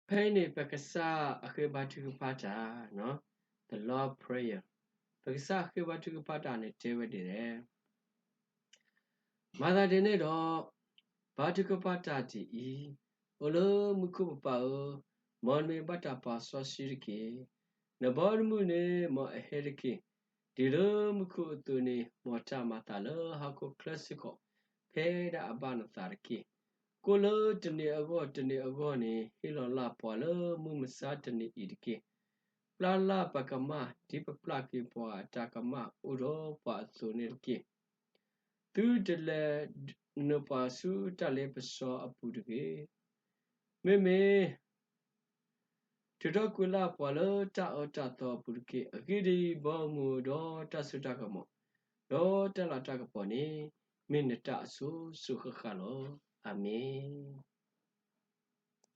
ဖဲအံၤန့ၣ် ပကစၢ်အဃ့ဘါထုကဖၣ်တၢ်, the Lord Prayer, ပကစၢ်အဃ့ဘါထုကဖၣ်တၢ်န့ၣ်တဲဝဲဒ်လဲၣ်. မၤသးဒ်န့ၣ်ဒီး, ဘါထုကဖၣ်တၢ်ဒ်အံၤ, အိၣ်လၢမူခိၣ်ပပၢ်ဧၢ, မ်နမံၤဘၣ်တၢ်ပာ်စီဆှံတက့ၢ်. နဘီနမုၢ်န့ၣ် မ်အဟဲတက့ၢ်. ဒ်လၢမူခိၣ်အသိးန့ၣ် မ်တၢ်မၤအသးလၢဟီၣ်ခိၣ်ချၢစ့ၢ်ကီး ဖဲဒၣ်အဘၣ်နသးတက့ၢ်. ကိၣ်လၢတနံၤအဂီၢ်တနံၤအဂီၢ်န့ၣ် ဟ့ၣ်လီၤလၢ်ပှၤလၢမုၢ်မဆါတနံၤအံၤတက့ၢ်. ပျၢ်လၢ်ပကမၣ် ဒ်ပပျၢ်က့ၤပှၤအတၢ်ကမၣ်အိၣ်ဒီးပှၤအသိးန့ၣ်တက့ၢ်. သုတလဲၤနုာ်ပှၤဆူတၢ်လ့ပစီအပူၤတဂ့ၤ. မ့မ့ၢ် ထုးထီၣ်ကွံာ်လၢ်ပှၤလၢတၢ်အၢတၢ်သီအပူၤတက့ၢ်. အဂ့ၢ်ဒ်အံၤ, ဘီမုၢ်ဒီးတၢ်စိတၢ်ကမီၤ, ဒီးတၢ်လၤတၢ်ကပီၤန့ၣ် မ့ၢ်နတၢ်အစိၤစိၤဃၣ်ဃၣ်လီၤ. အၤမ့ၣ်.